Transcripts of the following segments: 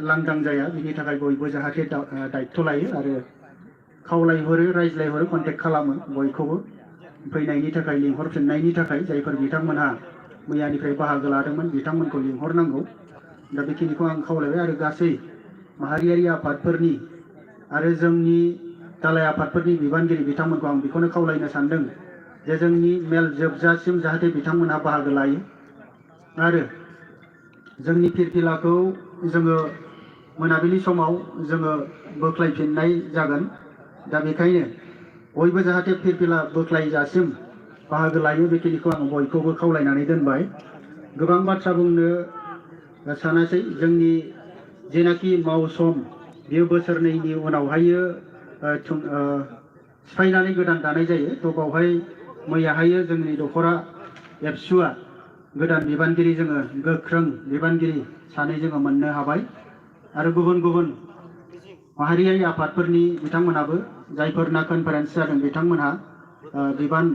लांदां जाया बिनि थाखाय बयबो जाहाथे दायित्व लायो आरो खावलायहरो रायज्लायहरो कन्टेक्ट खालामो बयखौबो फैनायनि थाखाय लिंहरफिननायनि थाखाय जायफोर बिथांमोनहा मैयानिफ्राय बाहागो लादोंमोन बिथांमोनखौ लिंहरनांगौ दा बेखिनिखौ आं खावलायबाय आरो गासै माहारियारि आफादफोरनि आरो जोंनि दालाय आफादफोरनि बिबानगिरि बिथांमोनखौ आं बेखौनो खावलायनो सानदों जे जोंनि मेल जोबजासिम जाहाथे बिथांमोनहा बाहागो लायो आरो जोंनि फिरफिलाखौ जोङो मोनाबिलि समाव जोङो बोख्लायफिननाय जागोन दा बेखायनो बयबो जाहाथे फिरफिला बोख्लायजासिम बाहागो लायो बेखिनिखौ आं बयखौबो खावलायनानै दोनबाय गोबां बाथ्रा बुंनो सानासै जोंनि जेनाखि मावसम बेयो बोसोरनैनि उनावहायो सिफायनानै गोदान दानाय जायो थ' बावहाय मैयाहायो जोंनि दख'रा एबसुआ गोदान बिबानगिरि जोङो गोख्रों बिबानगिरि सानै जोङो मोननो हाबाय आरो गुबुन गुबुन माहारियारि आफादफोरनि बिथांमोनाबो जायफोरना कनफारेन्स जादों बिथांमोनहा बिबान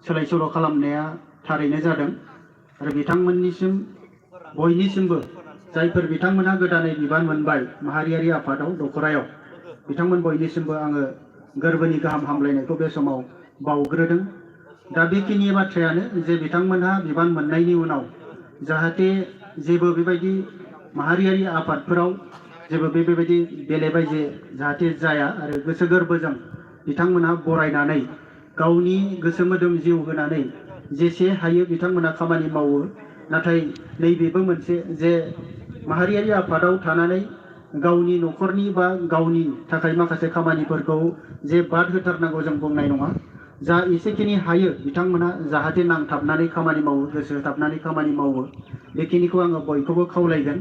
सोलाय सोल' खालामनाया थारैनो जादों आरो बिथांमोननिसिम बयनिसिमबो जायफोर बिथांमोनहा गोदानै बिबान मोनबाय माहारियारि आफादाव दख'रायाव बिथांमोन बयनिसिमबो आङो गोरबोनि गाहाम हामलायनायखौ बे समाव बावग्रोदों दा बेखिनि बाथ्रायानो जे बिथांमोनहा बिबान मोननायनि उनाव जाहाथे जेबो बेबायदि माहारियारि आफादफोराव जेबो बेबायदि बेले बेजे जाहाथे जाया आरो गोसो गोरबोजों बिथांमोनहा बरायनानै गावनि गोसो मोदोम जिउ होनानै जेसे हायो बिथांमोनहा खामानि मावो नाथाय नैबेबो मोनसे जे माहारियारि आफादाव थानानै गावनि न'खरनि बा गावनि थाखाय माखासे खामानिफोरखौ जे बाद होथारनांगौ जों बुंनाय नङा जा एसेखिनि हायो बिथांमोनहा जाहाथे नांथाबनानै खामानि मावो गोसो होथाबनानै खामानि मावो बेखिनिखौ आङो बयखौबो खावलायगोन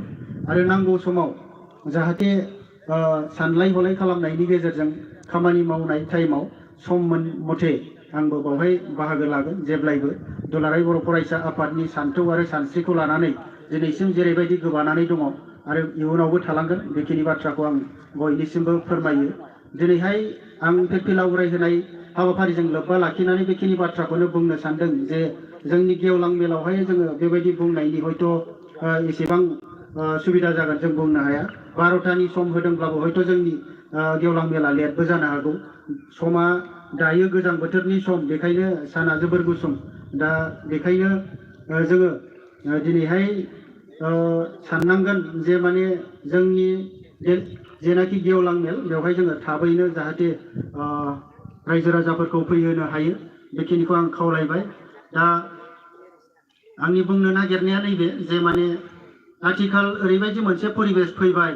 आरो नांगौ समाव जाहाथे सानलाय हलाय खालामनायनि गेजेरजों खामानि मावनाय टाइमाव सम मथे आंबो बावहाय बाहागो लागोन जेब्लायबो दुलाराय बर' फरायसा आफादनि सान्थौ आरो सानस्रिखौ लानानै दिनैसिम जेरैबायदि गोबानानै दङ आरो इयुनावबो थालांगोन बेखिनि बाथ्राखौ आं बयनिसिमबो फोरमायो दिनैहाय आं फिरफिला उरायहोनाय हाबाफारिजों लोब्बा लाखिनानै बेखिनि बाथ्राखौनो बुंनो सानदों जे जोंनि गेवलां मेलावहाय जोङो बेबायदि बुंनायनि हयथ' एसेबां सुबिदा जागोन जों बुंनो हाया 12टानि सम होदोंब्लाबो हयथ' जोंनि गेवलां मेला लेटबो जानो हागौ समा दायो गोजां बोथोरनि सम बेखायनो साना जोबोर गुसुं दा बेखायनो जोङो दिनैहाय साननांगोन जे माने जोंनि जेनाखि गेवलां मेल बेवहाय जोङो थाबैनो जाहाथे रायजो राजाफोरखौ फैहोनो हायो बेखिनिखौ आं खावलायबाय दा आंनि बुंनो नागिरनाया नैबे जे माने आथिखाल ओरैबायदि मोनसे परिबेस फैबाय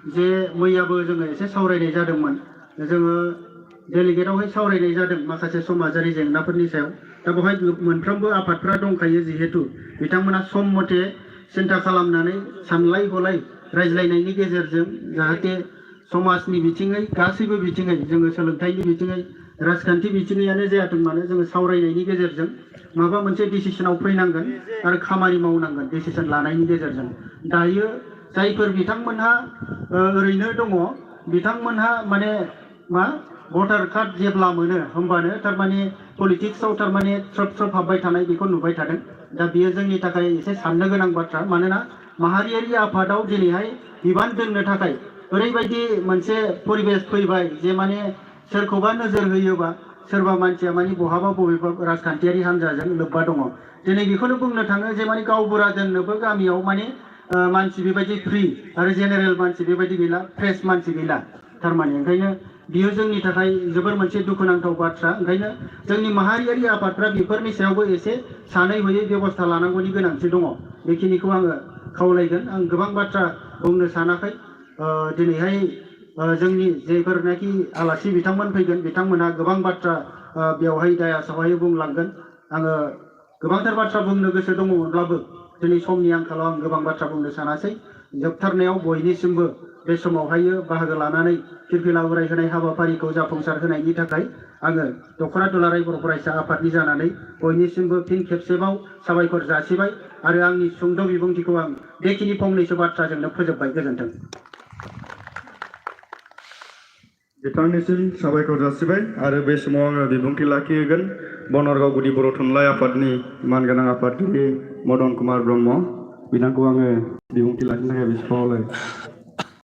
जे मैयाबो जोङो एसे सावरायनाय जादोंमोन जोङो डेलिगेटआवहाय सावरायनाय जादों माखासे समाजारि जेंनाफोरनि सायाव दा बेवहाय मोनफ्रोमबो आफादफ्रा दंखायो जिहेतु बिथांमोना सम मथे सिन्था खालामनानै सानलाय हलाय रायज्लायनायनि गेजेरजों जाहाथे समाजनि बिथिङै गासैबो बिथिङै जोङो सोलोंथाइनि बिथिङै राजखान्थि बिथिङैयानो जायाथों मानो जोङो सावरायनायनि गेजेरजों माबा मोनसे डिसिसनाव फैनांगोन आरो खामानि मावनांगोन डिसिसन लानायनि गेजेरजों दायो जायफोर बिथांमोनहा ओरैनो दङ बिथांमोनहा माने मा भटार कार्ड जेब्ला मोनो होमबानो थारमाने पलिटिक्सआव थारमाने थ्रोब थ्रोब हाबबाय थानाय बेखौ नुबाय थादों दा बेयो जोंनि थाखाय एसे साननो गोनां बाथ्रा मानोना माहारियारि आफादाव दिनैहाय बिबान दोननो थाखाय ओरैबायदि मोनसे परिबेस फैबाय जे माने सोरखौबा नोजोर होयोबा सोरबा मानसिया माने बहाबा बबेबा राजखान्थियारि हान्जाजों लोब्बा दङ दिनै बेखौनो बुंनो थाङो जे माने गावबुरा दोननोबो गामियाव माने मानसि बेबायदि फ्रि आरो जेनेरेल मानसि बेबायदि गैला फ्रेश मानसि गैला थारमाने ओंखायनो बियो जोंनि थाखाय जोबोर मोनसे दुखुनांथाव बाथ्रा ओंखायनो जोंनि माहारियारि आफादफ्रा बेफोरनि सायावबो एसे सानै हयै बेबस्था लानांगौनि गोनांथि दङ बेखिनिखौ आङो खावलायगोन आं गोबां बाथ्रा बुंनो सानाखै दिनैहाय जोंनि जेफोरनाखि आलासि बिथांमोन फैगोन बिथांमोनहा गोबां बाथ्रा बेवहाय दायासावहाय बुंलांगोन आङो गोबांथार बाथ्रा बुंनो गोसो दङमोनब्लाबो दिनै समनि आंखालाव आं गोबां बाथ्रा बुंनो सानासै जोबथारनायाव बयनिसिमबो बे समावहायो बाहागो लानानै फिरफिला उरायहोनाय हाबाफारिखौ जाफुंसार होनायनि थाखाय आङो दख'रा दुलाराय बर' फरायसा आफादनि जानानै बयनिसिमबो फिन खेबसेबाव साबायखर जासिबाय आरो आंनि सुंद' बिबुंथिखौ आं बेखिनि फंनैसो बाथ्राजोंनो फोजोबबाय गोजोन्थों बिथांनिसिम साबायखर जासिबाय आरो बे समाव आङो बिबुंथि लाखिगोन बनरगाव गुदि बर' थुनलाइ आफादनि मानगोनां आफादगिरि मदन कुमार ब्रह्म बिथांखौ आङो बिबुंथि लाखिनो थाखाय बिखावलाय